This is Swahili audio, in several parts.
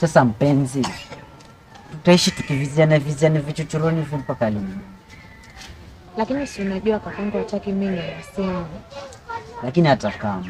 Sasa mpenzi, tutaishi tukiviziana viziana vichochoroni hivi mpaka lini? Lakini si unajua kakangu hataki mimi na simu. Lakini hata kama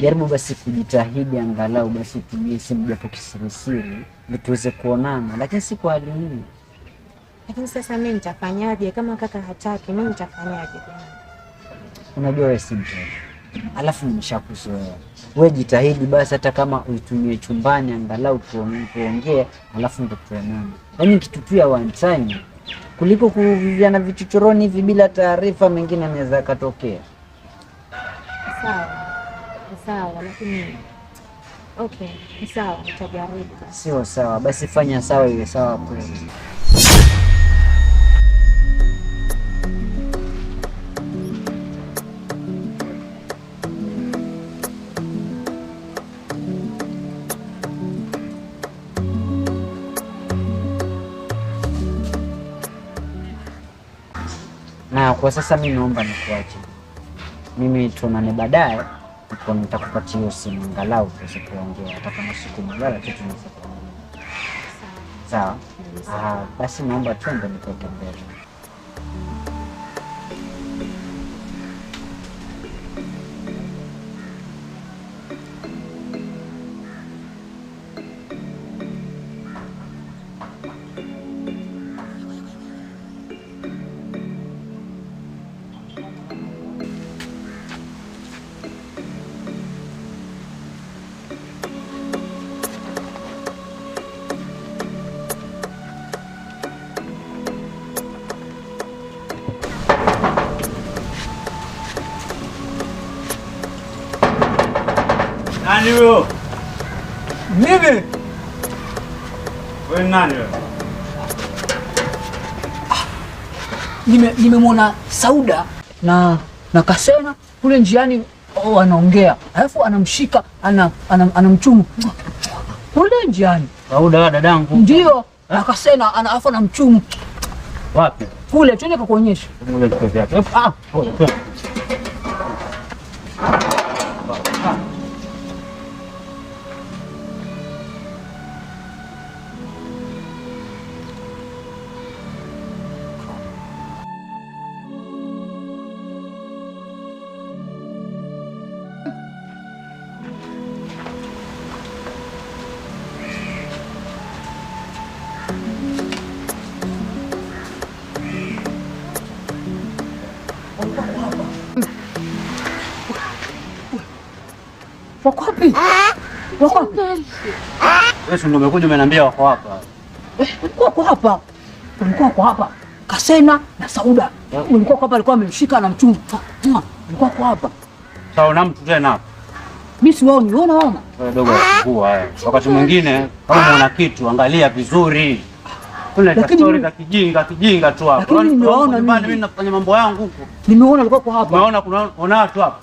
jaribu basi kujitahidi, angalau basi utumie simu japo kisirisiri, ndio tuweze kuonana, lakini si kwa hali hii. Lakini sasa mimi nitafanyaje kama kaka hataki? Mimi nitafanyaje? Unajua wewe si mtoto, alafu nimeshakuzoea. Wewe jitahidi basi, hata kama uitumie chumbani, angalau tuongee, alafu ndo tuonane. Yaani kitu tu ya one time kuliko kuviviana vichochoroni hivi bila taarifa, mengine anaweza akatokea. Sawa sawa, lakini okay, sawa, nitajaribu. Sio sawa, basi fanya sawa iwe sawa kweli. Na kwa sasa mi naomba nikuache, mimi tuonane baadaye, nitakupatia hiyo simu angalau tuweze kuongea, hata kama siku mlala tu tunaweza kuongea. Sawa? Ah, basi naomba twende nikuweke mbele. Nani huyo? Mimi. Wewe nani wewe? Nimemwona Sauda na Kasena kule njiani wanaongea, alafu anamshika anamchumu kule njiani. Sauda dadangu? Ndio, na Kasena alafu anamchumu. Wapi? Kule, twende kakuonyesha. Ah, Wako wapi? Wako wapi? Wewe ndio umekuja umeniambia wako hapa. Walikuwa hapa. Walikuwa wako hapa. Kasena na Sauda. Walikuwa hapa, alikuwa amemshika na mchungu. Walikuwa wako hapa. Sawa, na mtu tena hapa. Mimi si wao, niona waona. Wewe dogo unasumbua haya. Wakati mwingine kama unaona kitu angalia vizuri. Kuna story za kijinga kijinga tu hapa. Lakini nimeona mimi nafanya mambo yangu huko. Nimeona alikuwa kwa hapa. Umeona kuna watu hapa.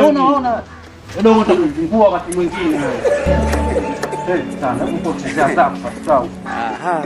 Unaona. Dogo utakuzingua wakati mwingine wewe. Sana huko chezea zako sawa. Aha.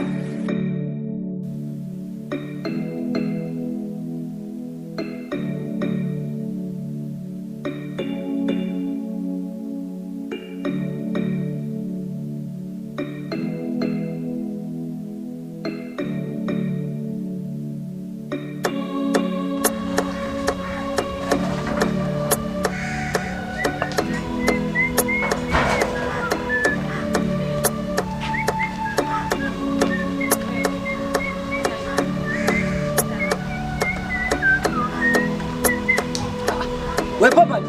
We Papa,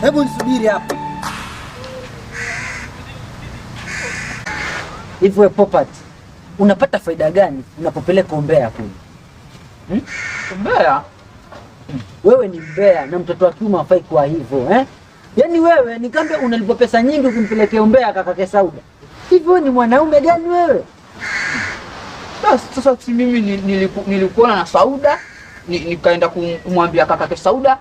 hebu nisubiri hapa. Hivi we Popat, unapata faida gani unapopeleka umbea kule? Umbea? Wewe ni mbea na mtoto wa kiume hafai kuwa hivyo, eh? Yaani wewe ni kama unalipwa pesa nyingi ukimpelekea umbea kakake Sauda. Hivi wewe ni mwanaume gani wewe? Basi sasa si mimi nilikuona na Sauda, nikaenda kumwambia kakake Sauda,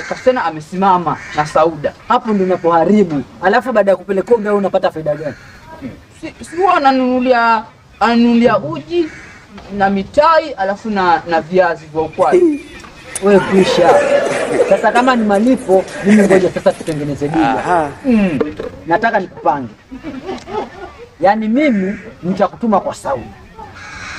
Kasena amesimama na Sauda. Hapo ndio unapoharibu. Alafu baada ya kupeleka umbea unapata faida gani? Si huwa ananunulia uji na mitai alafu na viazi vya ukwaju. Wewe kwisha. Sasa kama ni malipo, mimi ngoja sasa tutengeneze dili. Nataka nikupange. Yaani mimi nitakutuma kwa Sauda.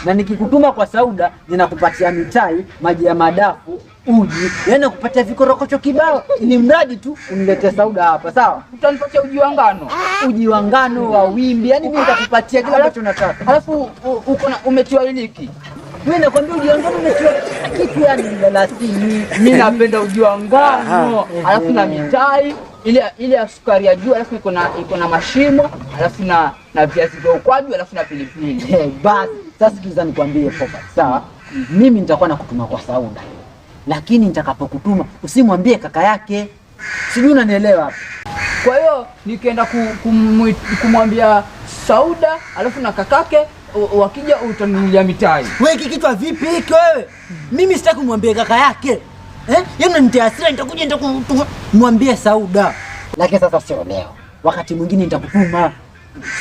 Na nikikutuma kwa Sauda ninakupatia mitai, maji ya madafu, uji, yaani nakupatia vikorokocho kibao, ili mradi tu uniletee Sauda hapa, sawa? Utanipatia uji wa ngano. Uji wa ngano wa wimbi, yaani mimi nitakupatia kila ambacho unataka. Alafu uko na umetiwa iliki. Mimi nakwambia uji wa ngano umetiwa kila kitu, yani mdalasini. Mimi napenda uji wa ngano, alafu na mitai ile ya sukari ya juu, alafu iko na mashimo, alafu na viazi vya ukwaju, alafu na pilipili. Basi sasa sikiliza nikwambie Popa, sawa? Mimi nitakuwa nakutuma kwa Sauda, lakini nitakapokutuma usimwambie kaka yake, sijui unanielewa hapo? Kwa hiyo nikienda kumwambia Sauda alafu na kakake wakija utanunulia mitai. Wewe hiki kichwa vipi hiki wewe? Mimi sitaki kumwambia kaka yake. Eh? Yaani unanitia hasira, nitakuja nitakumwambia Sauda. Lakini sasa sio leo. Wakati mwingine nitakutuma.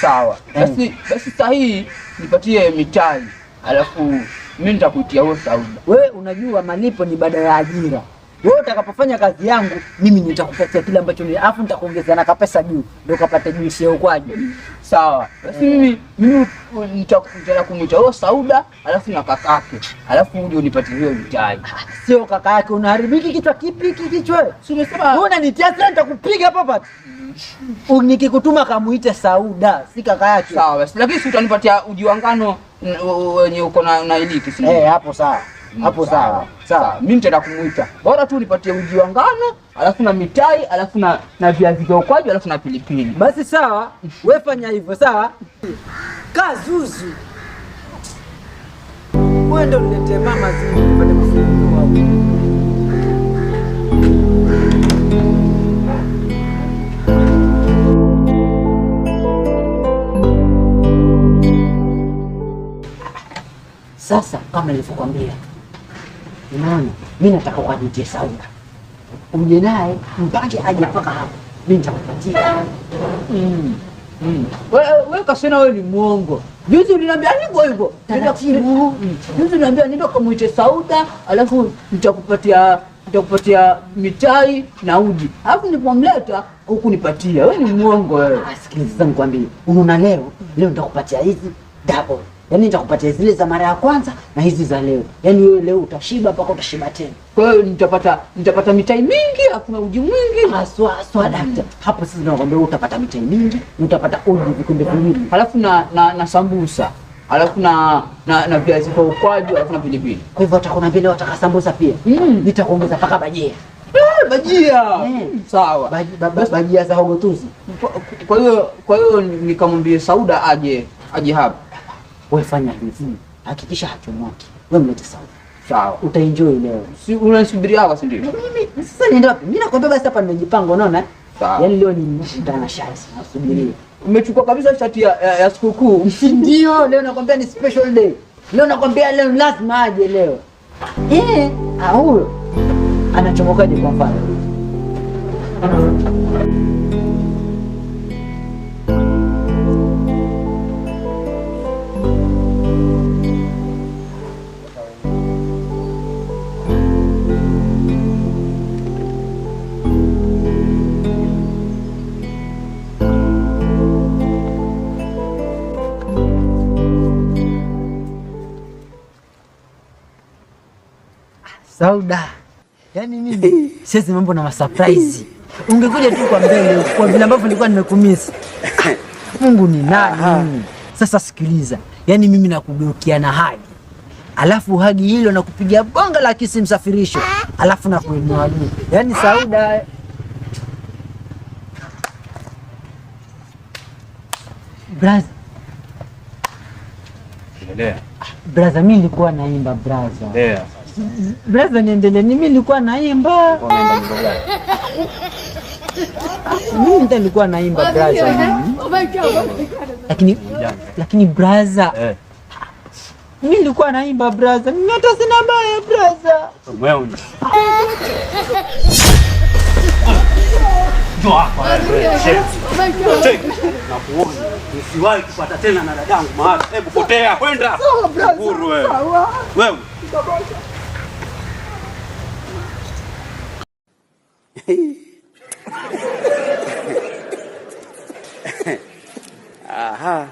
Sawa. Basi saa hii nipatie mitai, alafu mimi nitakuitia huyo Sauda. Wewe unajua malipo ni baada ya ajira. Wewe utakapofanya kazi yangu, mimi nitakupatia kile ambacho ni, alafu nitakuongezea na kapesa juu, ndio kapate juisi ya ukwaju. Sawa. Basi mimi nitaenda kumwita huyo Sauda alafu na kakake, alafu uje unipatie hiyo mitai. Sio kaka yake, unaharibiki kichwa kipi hiki kichwa? Si umesema Wewe unanitia hasira, nitakupiga hapa hapa. Nikikutuma kamuite Sauda, si kaka yake. Sawa basi, lakini si utanipatia uji wa ngano wenye uko na iliki, si ndio? Eh, hapo sawa. Hapo sawa. Sawa. Mimi nitaenda kumuita. Bora tu unipatie uji wa ngano, alafu na mitai, alafu na viazi vya ukwaju, alafu na pilipili. Basi sawa, wewe fanya hivyo sawa? Kazuzu. Wewe ndio uniletee mama zini nipate kufungua huko. Sasa kama nilivyokuambia, unaona, mimi nataka ukanitie Sauda, uje naye mpange aje mpaka hapa, mimi nitakupatia. Wewe Kasena, wewe ni mwongo. Juzi uliniambia hivyo hivyo. Taratibu. Juzi uliniambia nenda kamuite Sauda, alafu nitakupatia mitai na uji. Alafu nilipomleta hukunipatia. Wewe ni mwongo wewe. Ah, sikiliza sasa nikwambie, unaona leo, leo nitakupatia hizi double. Yaani nitakupatia zile za mara ya kwanza na hizi za leo. Yaani wewe leo utashiba mpaka utashiba tena. Kwa hiyo nitapata mitai mingi, alafu na uji mwingi. Haswa haswa dakta. Hapo sasa nakwambia wewe utapata mitai mingi, utapata uji vikombe viwili. Alafu na sambusa. Alafu na viazi vya ukwaju, alafu na pilipili. Kwa hivyo watakuna vile wataka sambusa pia. Nitakuongeza mpaka bajia. Bajia. Sawa. Bajia za hogotuzi. Kwa hiyo nikamwambie Sauda aje hapa. Wewe fanya hivi. Hakikisha hachomoki. Wewe mlete Sauda. Sawa. Utaenjoy leo. Si unanisubiri hapa, si ndio? Mimi sasa niende wapi? Mimi nakwambia basi hapa nimejipanga, unaona? Sawa. Yaani leo ni mtana shati, nasubiria. Umechukua kabisa shati ya sikukuu. Si ndio? Leo nakwambia ni special day. Leo nakwambia leo lazima aje leo. Ah, huyo anachomokaje kwa mfano? Sauda, yaani mimi siwezi mambo na masurprise. Ungekuja tu kwa mbele kwa vile ambavyo nilikuwa nimekumisi. Mungu ni nani? Sasa sikiliza, yaani mimi nakugeukia na hagi, alafu hagi hilo na kupiga bonga la kisi msafirisho, alafu na kuinua juu. Yaani Sauda, brother, Endelea. Brother, mimi nilikuwa naimba brother. Endelea. Brother, niendelee. Mimi nilikuwa naimba. Unaimba nyimbo gani? Mimi ndio nilikuwa naimba brother. Lakini brother, mimi nilikuwa naimba brother. Mimi hata sina baya brother. Wewe. Njoo hapa wewe. Nakuona. Usiwahi kupata tena na dadangu mahali. Hebu potea, kwenda. Sawa brother. Huru wewe. Sawa. Wewe. Aha.